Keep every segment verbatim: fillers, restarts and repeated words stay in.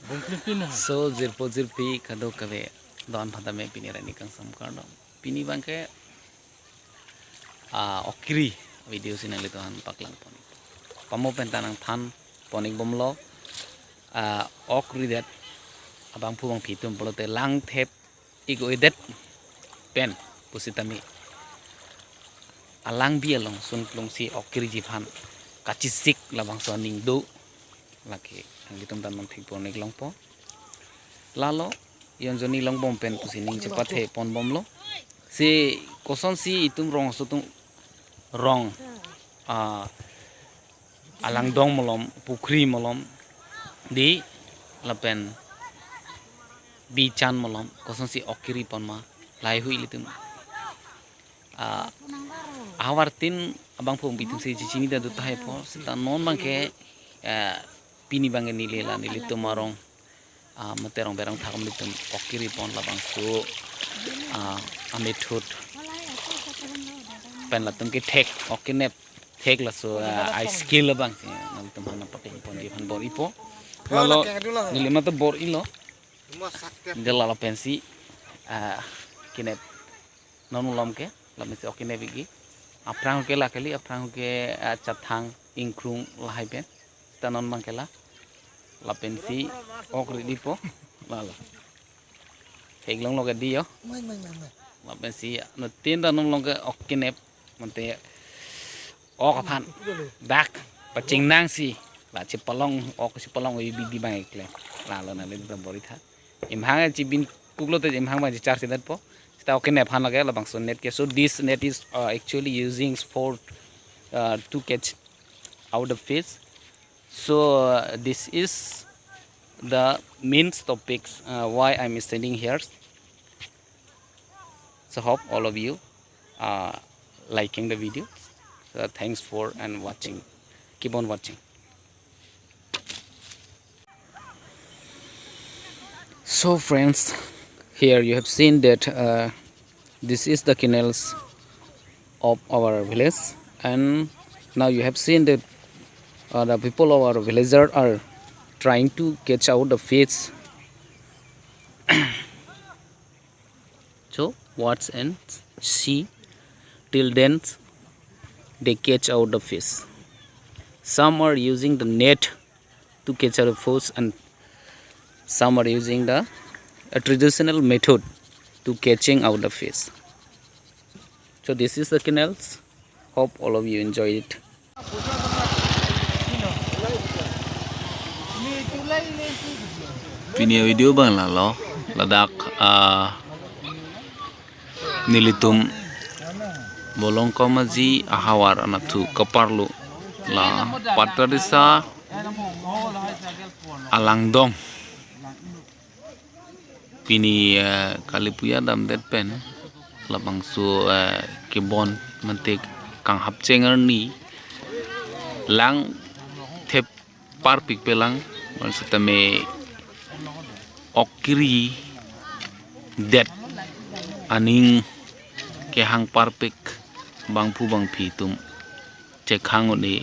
So, jirpo jirpi kadokave do-an aphan tame pini arni kangsam kardom. Pini abangke, ah, ok kiri video si nanglitumphan paklang pon-ik. Pamo pen ta nangthan pon-ik bomlo, ah, ok ridet abangphu bangphi atum pulote lang thep ik-oidet pen pusitame alangbi along sunplung si ok kiriji aphan kachesik labangso aning do. Lake nanglitum ta nangthik pon-ik longpo. Lalo, yon joni longbom pen pusi ning chepathe pon bomlo. Si kosonsi itum rong aso atum rong, ah, alangdong malom, pukhri malom, di lapen bichan malom, kosonsi ok kiri pon ma, lahai-hui ilitum, ah, ahavar tin abangphu bangphi atum si chechini ta do tahai apot, seta non abangke, ah, pini abangke neli la nelitum arong, ah, mate rong berong thak atum ok kiri pon labangso, ah, amethot pen latum kethek, ok kenep thek laso, ah, a-skill abang si nanglitum aphan paklang ponji aphan bor-ipo. Lalo neli mate bor-ilo. Dia lalo pensi, ah, kenep non malom ke, lapensi ok kenep ikji. Aphrang ke la kali, aphrang ke, ah, chathang, ingkrung lahai pen. Seta non abangke la, lapensi ok ridipo. Lalo. Theklonglo ke di yo. Lapensi, no tin ta non malom ke ok kenep. Mate ok aphan dak pachingnang si, la chepalong, ok chepalong-oi bidi abang ikle. Lalo nanglitum bor-itha. Imhang chibin kuklo te imhang abang chechar si detpo. Seta ok kenep aphan lake labangso net ke. So this net is, uh, actually using for, uh, to catch out the fish. So, uh, this is the main topics, uh, why I'm standing here. So hope all of you are liking the video. So thanks for and watching. Keep on watching. So friends, here you have seen that, uh, this is the canals of our village, and now you have seen that, uh, the people of our villager are trying to catch out the fish. So watch and see. Till then, they catch out the fish. Some are using the net to catch out the fish, and some are using the, a traditional method to catching out the fish. So this is the canals. Hope all of you enjoy it. Pini video abang lalo, ladak, ah, nelitum Bolongkom Aji ahavar anatthu kaparlo, la Patradisa alangdong. Pini, eh, Kali Puja damdet pen labangso, eh, kebon mate kanghap cheng arni lang thep parpik pelang, man setame ok kiri det aning kehang parpik bangphu bangphi atum chekhang un-e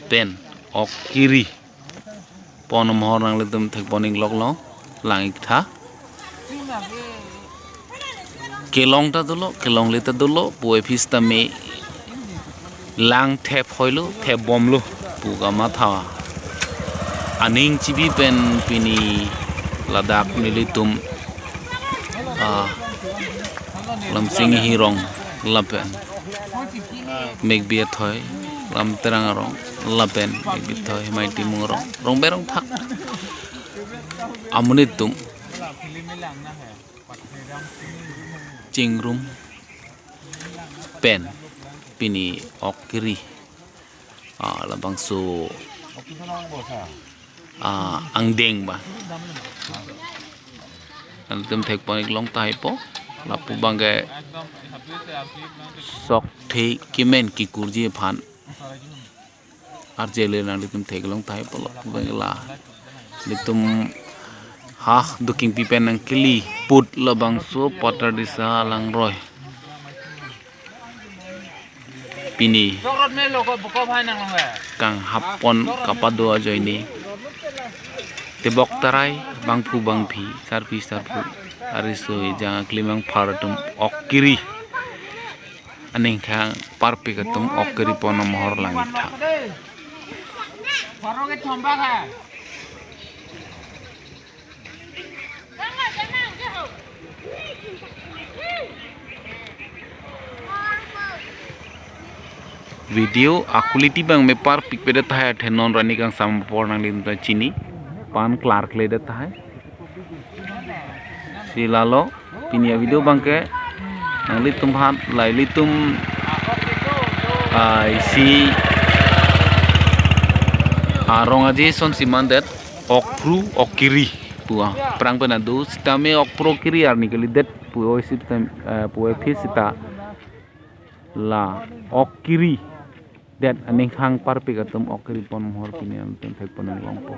pen ok kiri pon amahor nanglitum thek pon-ik loklo, lang-iktha. Kelong ta dolo, kelongle ta dolo, puvoiphit setame lang thep hoilo, thep bomlo pu kamatha aning chibi pen pini ladak nelitum, ah, Lamsing Hirong lapen Mekbi Athoi, Lamterang arong lapen Mekbi Athoi, Hemai Timung arong, rong berong thak amonit atum chingrum pen pini ok kiri, ah, labangso, ah, angdeng ba. Nanglitum thek pon-ik long tahai po. Lapu abangke sok thei kemen kekurji aphan arjele nanglitum theklong tahai pulo abang la. Nelitum ha Dukingpi pen nangkeli put labangso Patradisa alangroi. Pini kanghap pon kapado ajoine Tebok tarai, bangphu bangphi, sarpi sarpo, ariso ejang aklimang phar atum ok kiri aningkhang parpik atum ok kiri pon amohor langtha. Video a-quality abang me parpikpedet tahai, athe non rani kangsam apor nanglitum ta chini, pan klarkledet tahai. Si lalo pini a-video abangke nanglitum aphan, la ilitum, ah, isi arong aje son simandet, okpru okkiri pu aphrang pen ado sitame okpru okkiri arni kalidet pu oi sitame, eh, pu oi phi sita la ok kiri det aningkhang parpik atum ok kiri pon amohor pini atum thekpon longpo.